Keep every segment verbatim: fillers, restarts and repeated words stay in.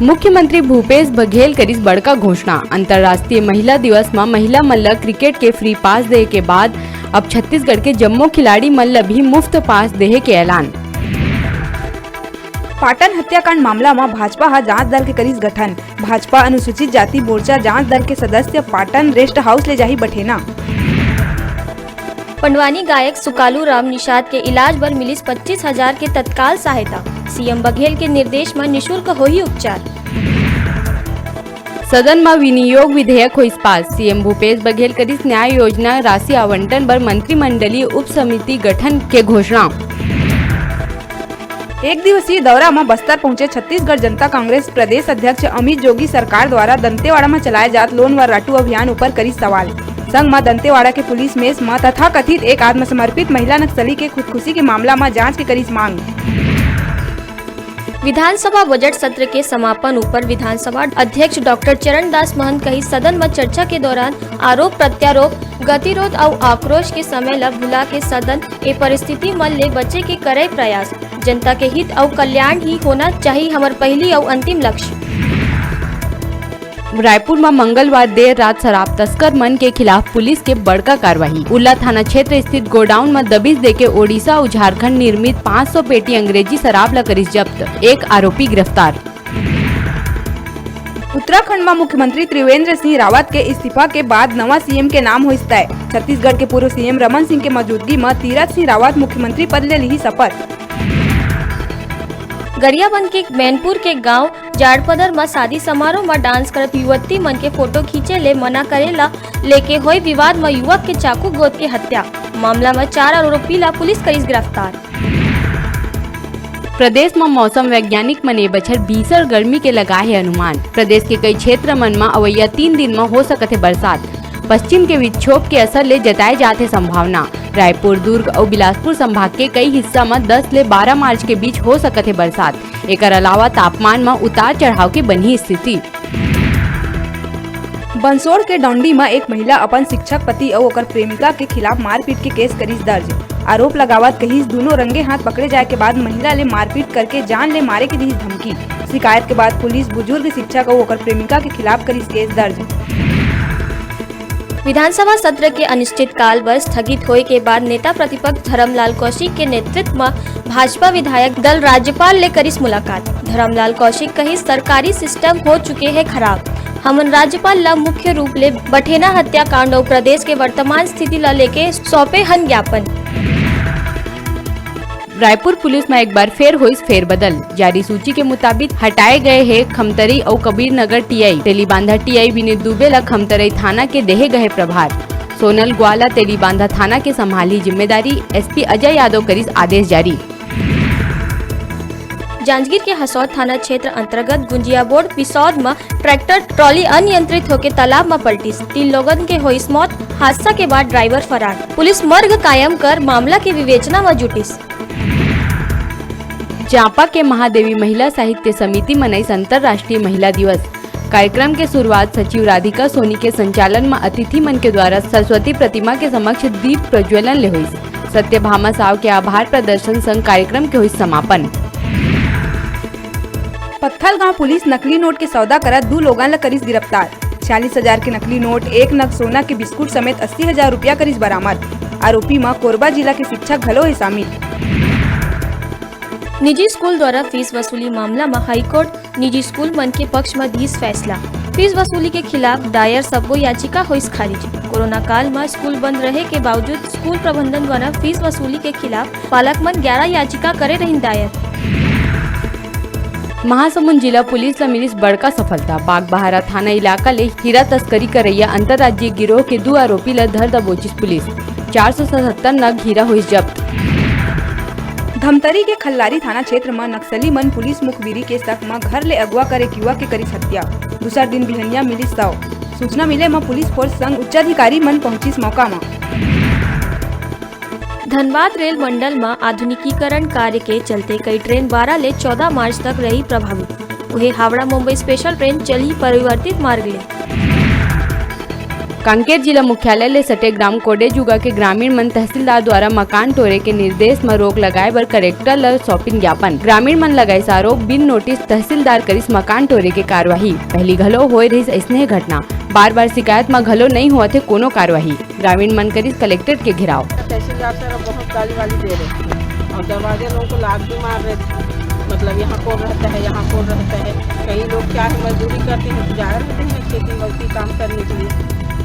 मुख्यमंत्री भूपेश बघेल करिस बड़का घोषणा। अंतर्राष्ट्रीय महिला दिवस म महिला मन ल क्रिकेट के फ्री पास देहे के बाद अब छत्तीसगढ़ के जम्मो खिलाड़ी मन ल भी मुफ्त पास देहे के ऐलान। पाटन हत्याकांड मामला म भाजपा ह जांच दल के करिस गठन। भाजपा अनुसूचित जाति मोर्चा जांच दल के सदस्य पाटन रेस्ट हाउस ले जाही बठेना। पंडवानी गायक सुकालू राम निषाद के इलाज बर मिलिस पच्चीस हजार के तत्काल सहायता। सीएम बघेल के निर्देश म निशुल्क होही उपचार। सदन म विनियोग विधेयक होइस पास। सीएम भूपेश बघेल करिस न्याय योजना राशि आवंटन बर मंत्रिमंडलीय उप समिति गठन के घोषणा। एक दिवसीय दौरा म बस्तर पहुंचे छत्तीसगढ़ जनता कांग्रेस प्रदेश अध्यक्ष अमित जोगी सरकार द्वारा दंतेवाड़ा म चलाए जात लोन व राटू अभियान ऊपर करिस सवाल। संग म दंतेवाड़ा के पुलिस मेस म तथाकथित एक आत्मसमर्पित महिला नक्सली के खुदकुशी के मामला म जांच के करिस मांग। विधानसभा बजट सत्र के समापन ऊपर विधानसभा अध्यक्ष डॉक्टर चरणदास महंत कहिस, सदन म चर्चा के दौरान आरोप प्रत्यारोप, गतिरोध अउ आक्रोश के समय ल भुला के सदन ए परिस्थिति मन ले बचे के करय प्रयास। जनता के हित अउ कल्याण ही होना चाही हमर पहिली अउ अंतिम लक्ष्य। रायपुर म मंगलवार देर रात शराब तस्कर मन के खिलाफ पुलिस के बड़का कार्रवाई। उल्ला थाना क्षेत्र स्थित गोडाउन म दबिश देके ओडिशा अउ झारखंड निर्मित पाँच सौ पेटी अंग्रेजी शराब ल करिस जब्त, एक आरोपी गिरफ्तार। उत्तराखंड म मुख्यमंत्री त्रिवेंद्र सिंह रावत के इस्तीफा के बाद नवा सीएम के नाम होइस तय। छत्तीसगढ़ के पूर्व सीएम रमन सिंह के मौजूदगी म तीरथ सिंह रावत मुख्यमंत्री पद ले लिही शपथ। गरियाबंद के मैनपुर के गांव जाड़पदर म शादी समारोह म डांस करत युवती मन के फोटो खींचे ले मना करे ला लेके होय विवाद म युवक के चाकू गोद के हत्या। मामला म चार आरोपी ला पुलिस करिस गिरफ्तार। प्रदेश म मौसम वैज्ञानिक मन ए बछर भीषण गर्मी के लगाए हे अनुमान। प्रदेश के कई क्षेत्र मन म अवइया तीन दिन म हो सकत हे बरसात। पश्चिम के विक्षोभ के असर ले जताए जात हे संभावना। रायपुर, दुर्ग अउ बिलासपुर संभाग के कई हिस्सा म दस ले बारह मार्च के बीच हो सकत हे बरसात। एकर अलावा तापमान म उतार चढ़ाव के बनही स्थिति। बंसोड़ के डौंडी म एक महिला अपन शिक्षक पति अउ ओकर प्रेमिका के खिलाफ मारपीट के केस करिस दर्ज। आरोप लगावत कहिस, दूनों रंगे हाथ पकड़े जाए के बाद महिला ले मारपीट करके जान ले मारे के दिस धमकी। शिकायत के बाद पुलिस बुजुर्ग शिक्षक अउ ओकर प्रेमिका के खिलाफ करिस केस दर्ज। विधानसभा सत्र के अनिश्चितकाल बर स्थगित होए के बाद नेता प्रतिपक्ष धरमलाल कौशिक के नेतृत्व म भाजपा विधायक दल राज्यपाल ले करिस मुलाकात। धरमलाल कौशिक कहिस, सरकारी सिस्टम हो चुके हे खराब। हमन राज्यपाल ल मुख्य रूप ले बठेना हत्याकांड अउ प्रदेश के वर्तमान स्थिति ल लेके सौंपे हन ज्ञापन। रायपुर पुलिस म एक बार फेर होइस फेरबदल। जारी सूची के मुताबिक हटाए गए हे खमतरई अउ कबीर नगर टीआई। तेलीबांधा टीआई विनीत दुबे ल खमतरई थाना के देहे गए प्रभार। सोनल ग्वाला तेलीबांधा थाना के संभाली जिम्मेदारी। एसपी अजय यादव करिस आदेश जारी। जांजगीर के हसौद थाना क्षेत्र अंतर्गत गुंजियाबोड़ पिसौद म ट्रैक्टर ट्रॉली अनियंत्रित होके तालाब म पलटिस। तीन लोगन के होइस मौत। हादसा के बाद ड्राइवर फरार। पुलिस मर्ग कायम कर मामला के विवेचना म जुटिस। चांपा के महादेवी महिला साहित्य समिति मनाइस अंतर्राष्ट्रीय महिला दिवस। कार्यक्रम के शुरुआत सचिव राधिका सोनी के संचालन म अतिथि मन के द्वारा सरस्वती प्रतिमा के समक्ष दीप प्रज्वलन ले होइस। सत्यभामा साव के आभार प्रदर्शन संग कार्यक्रम के होइस समापन। पत्थलगांव पुलिस नकली नोट के सौदा करत दू लोगन ल करिस गिरफ्तार। छियालीस हजार के नकली नोट, एक नग सोना के बिस्कुट समेत अस्सी हजार रुपया करिस बरामद। आरोपी म कोरबा जिला के शिक्षक घलो हे शामिल। निजी स्कूल द्वारा फीस वसूली मामला म हाईकोर्ट निजी स्कूल मन के पक्ष म दिस फैसला। फीस वसूली के खिलाफ दायर सब्बो याचिका होइस खारिज। कोरोना काल म स्कूल बंद रहे के बावजूद स्कूल प्रबंधन द्वारा फीस वसूली के खिलाफ पालक मन ग्यारह याचिका करे रहिन दायर। महासमुंद जिला पुलिस ल मिलिस बड़का सफलता। बागबाहरा थाना इलाका ले हीरा तस्करी करइया अंतर्राज्यीय गिरोह के दू आरोपी ल धर दबोचिस पुलिस। चार सौ सतहत्तर नग हीरा होइस जब्त। धमतरी के खल्लारी थाना क्षेत्र म नक्सली मन पुलिस मुखबिरी के शक म घर ले अगवा करे युवा के करिस हत्या। दूसर दिन बिहनिया मिलिस शव। सूचना मिले म पुलिस फोर्स संग उच्चाधिकारी मन पहुंचिस मौका म। धनबाद रेल मंडल म आधुनिकीकरण कार्य के चलते कई ट्रेन बारह ले चौदह मार्च तक रही प्रभावित। उहे हावड़ा मुंबई स्पेशल ट्रेन चलही परिवर्तित मार्ग ले। कांकेर जिला मुख्यालय ले सटे ग्राम कोडेजुगा के ग्रामीण मन तहसीलदार द्वारा मकान टोरे के निर्देश म रोक लगाए बर कलेक्टर ल सौंपिन ज्ञापन। ग्रामीण मन लगाइस आरोप, बिन नोटिस तहसीलदार करिस मकान टोरे के कार्यवाही। पहली घलो होए रहिस अइसने घटना, बार-बार शिकायत म घलो नइ होवत हे कोनो कार्यवाही। ग्रामीण मन करिस कलेक्टर के घेराव। तहसीलदार सर अब बहुत गाली वाली दे रहे थे और दरवाजे लोगों को लात भी मार रहे थे, मतलब, यहाँ कौन रहता है, यहाँ कौन रहता है। कई लोग क्या है, मजदूरी करते हैं, तो जा रहे हैं खेती में उसी काम करने के लिए।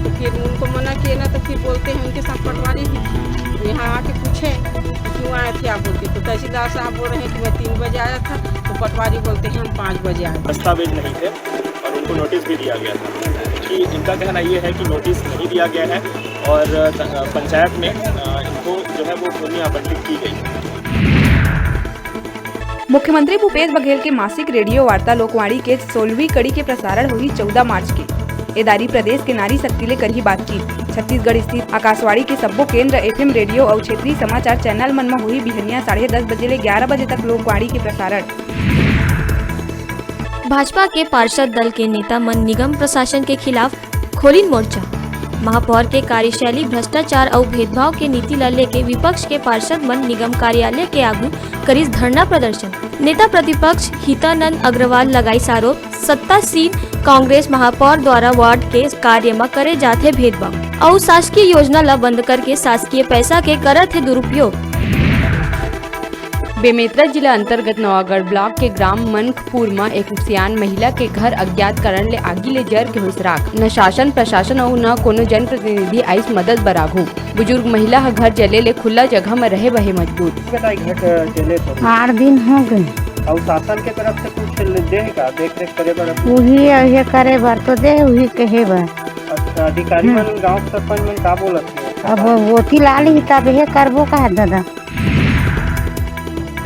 तो फिर उनको मना किए ना, तो फिर बोलते हैं उनके साथ पटवारी भी यहाँ आके पूछे कि क्यों आए थे आप बोल के। तो तहसीलदार साहब बोल रहे हैं कि मैं तीन बजे आया था, तो पटवारी बोलते हैं हम पाँच बजे आए। दस्तावेज नहीं थे और उनको नोटिस भी दिया गया था। कि इनका कहना ये है कि नोटिस नहीं दिया गया है और, अ, पंचायत में, अ, इनको जो है वो भूमि आवंटित की गई है। मुख्यमंत्री भूपेश बघेल के मासिक रेडियो वार्ता लोकवाणी के सोलहवीं कड़ी के प्रसारण होही चौदह मार्च के। ए दारी प्रदेश के नारी शक्ति ले करही बातचीत। छत्तीसगढ़ स्थित आकाशवाणी के सब्बो केंद्र, एफएम रेडियो अउ क्षेत्रीय समाचार चैनल मन म होही बिहनिया साढ़े दस बजे ले ग्यारह बजे तक लोकवाणी के प्रसारण। भाजपा के पार्षद दल के नेता मन निगम प्रशासन के खिलाफ खोलिन मोर्चा। महापौर के कार्यशैली, भ्रष्टाचार अउ भेदभाव के नीति ल लेके विपक्ष के पार्षद मन निगम कार्यालय के आगू करिस धरना प्रदर्शन। नेता प्रतिपक्ष हितानंद अग्रवाल लगाइस आरोप, सत्तासीन कांग्रेस महापौर द्वारा वार्ड के कार्य म करे जात हे भेदभाव अउ शासकीय योजना ल बंद करके शासकीय पैसा के करत हे दुरुपयोग। बेमेतरा जिला अंतर्गत नवागढ़ ब्लॉक के ग्राम मनखपुर म एक सियान महिला के घर अज्ञात कारण ले आगी ले जर के होइस राख। न शासन प्रशासन अउ न कोनो जनप्रतिनिधि आइस मदद बर आघू। बुजुर्ग महिला ह घर जले ले खुला जगह म रहे बर हे मजबूर। बताई घट जले तो आठ दिन हो गए। अउ शासन के तरफ से कुछ दे हे का देख रेख करे बर? उही ये करे बर तो दे, उही कहे बर। अच्छा, अधिकारी हम्म। मन, गांव के सरपंच मन का बोलत हे? अब ओती लाली ही तब हे करबो का दादा।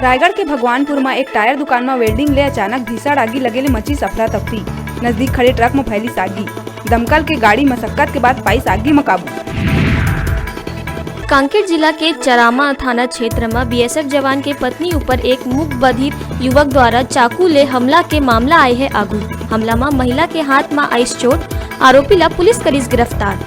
रायगढ़ के भगवानपुर म एक टायर दुकान म वेल्डिंग ले अचानक भीषण आगी लगे ले मचिस अफरा तफरी। नजदीक खड़े ट्रक म फैलिस आगी। दमकल के गाड़ी मशक्कत के बाद पाइस आगी म काबू। कांकेर जिला के चरामा थाना क्षेत्र म बीएसएफ जवान के पत्नी ऊपर एक मूक बधिर युवक द्वारा चाकू ले हमला के मामला आए हे आगू। हमला म महिला के हाथ म आइस चोट, आरोपी ला पुलिस करिस गिरफ्तार।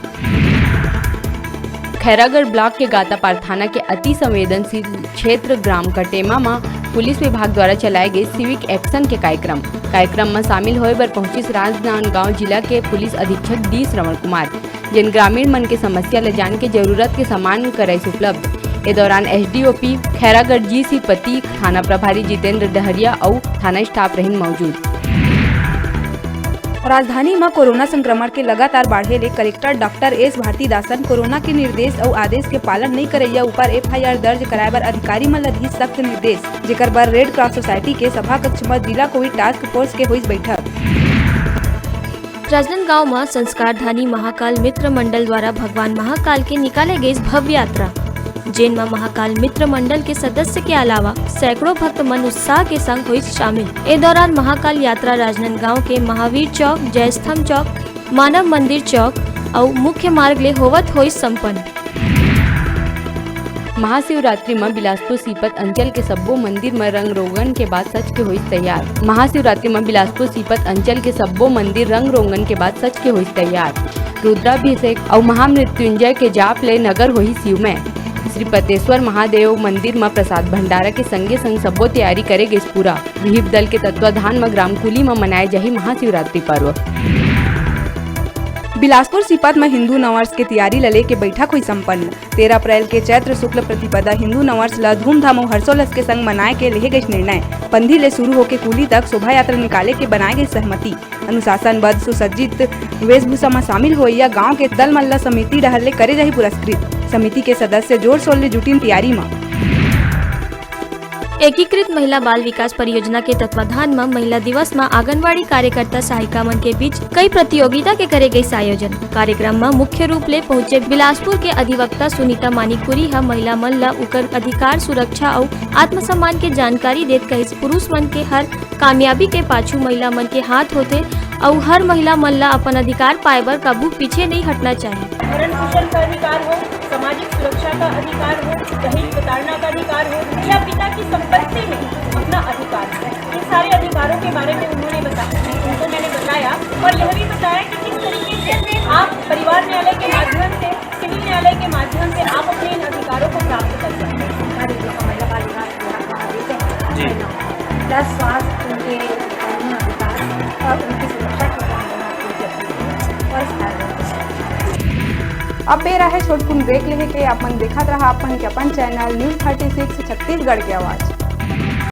खैरागढ़ ब्लॉक के गातापार थाना के अति संवेदनशील क्षेत्र ग्राम कटेमा म पुलिस विभाग द्वारा चलाए गए सिविक एक्शन के कार्यक्रम। कार्यक्रम म शामिल होए बर पहुंचिस राजनांदगांव जिला के पुलिस अधीक्षक डी श्रवण कुमार, जेन ग्रामीण मन के समस्या ल जान के जरूरत के सामान करइस उपलब्ध। ए दौरान एसडीओपी खैरागढ़ जी सी पति, थाना प्रभारी जितेंद्र डहरिया अउ थाना स्टाफ रहिन मौजूद। राजधानी म कोरोना संक्रमण के लगातार बाढ़े ले collector doctor S Bharathidasan corona के निर्देश अउ आदेश के पालन नइ करइया ऊपर एफआईआर दर्ज कराए बर अधिकारी मन ल दिस सख्त निर्देश, जेकर बर रेड क्रॉस सोसाइटी के सभा कक्ष म जिला कोविड टास्क फोर्स के होइस बैठक। राजनांदगांव म संस्कारधानी महाकाल मित्र मंडल द्वारा भगवान महाकाल के निकाले गइस भव्य यात्रा, जेन म महाकाल मित्र मंडल के सदस्य के अलावा सैकड़ों भक्त मन उत्साह के संग होइस शामिल। ए दौरान महाकाल यात्रा राजनांदगांव के महावीर चौक, जयस्तंभ चौक, मानव मंदिर चौक अउ मुख्य मार्ग ले होवत होइस संपन्न। महाशिवरात्रि म बिलासपुर सीपत अंचल के सब्बो मंदिर म रंग रोगन के बाद सज के होइस तैयार। महाशिवरात्रि म बिलासपुर सीपत अंचल के सब्बो मंदिर रंग रोगन के बाद सज के होइस तैयार। रुद्राभिषेक अउ महामृत्युंजय के जाप ले नगर होही शिवमय। श्री पतेश्वर महादेव मंदिर म प्रसाद भंडारा के संगे संग सब्बो तैयारी करे गइस पूरा। विहिप दल के तत्वाधान म ग्राम कुली म मनाए जाही महाशिवरात्रि पर्व। बिलासपुर सीपत म हिंदू नववर्ष के तियारी ल लेके बइठक होइस संपन्न। तेरह अप्रैल के चैत्र शुक्ल प्रतिपदा हिंदू नववर्ष ल धूमधाम अउ हर्षोल्लास के संग मनाए के लेहे गइस निर्णय। पंदी ले शुरू होके कुली तक शोभा यात्रा निकाले के बनाए गइस सहमति। अनुशासनबद्ध सुसज्जित वेशभूषा म शामिल होइया गांव के दल मन ल समिति डहर ले करे जाही पुरस्कृत। समिति के सदस्य जोर शोर ले जुटिन तियारी म। एकीकृत महिला बाल विकास परियोजना के तत्वाधान म महिला दिवस म आंगनबाड़ी कार्यकर्ता सहायिका मन के बीच कई प्रतियोगिता के करे गइस आयोजन। कार्यक्रम म मुख्य रूप ले पहुंचे बिलासपुर के अधिवक्ता सुनीता मानिकपुरी ह महिला मन ल उकर अधिकार, सुरक्षा अउ आत्मसम्मान के जानकारी देत कहिस, पुरुष मन के हर कामयाबी के पाछू महिला मन के हाथ होथे अउ हर महिला मन ल अपन अधिकार पाए बर कभू पीछे नइ हटना चाही। भरण पोषण का अधिकार हो, सामाजिक सुरक्षा का अधिकार हो, दहेज प्रताड़ना का अधिकार हो या पिता की संपत्ति में अपना अधिकार हो, इन सारे अधिकारों के बारे में उन्होंने बताया। उनको मैंने बताया और यह भी बताया कि किस तरीके से आप परिवार न्यायालय के न्यायालय के माध्यम से आप अपने इन अधिकारों को प्राप्त कर सकते हैं। हमारे जो हमारे बाल विकास विभाग वहाँ देते हैं, जी। है ना? प्लस स्वास्थ्य, उनके कानून अधिकार और उनकी सुरक्षा के लिए हम लोग आपको जरूरी है और इस कार्य को अब बेरा हे छोटकुन ब्रेक लेहे के। अपन देखत रहा अपन के अपन channel news thirty six Chhattisgarh के आवाज।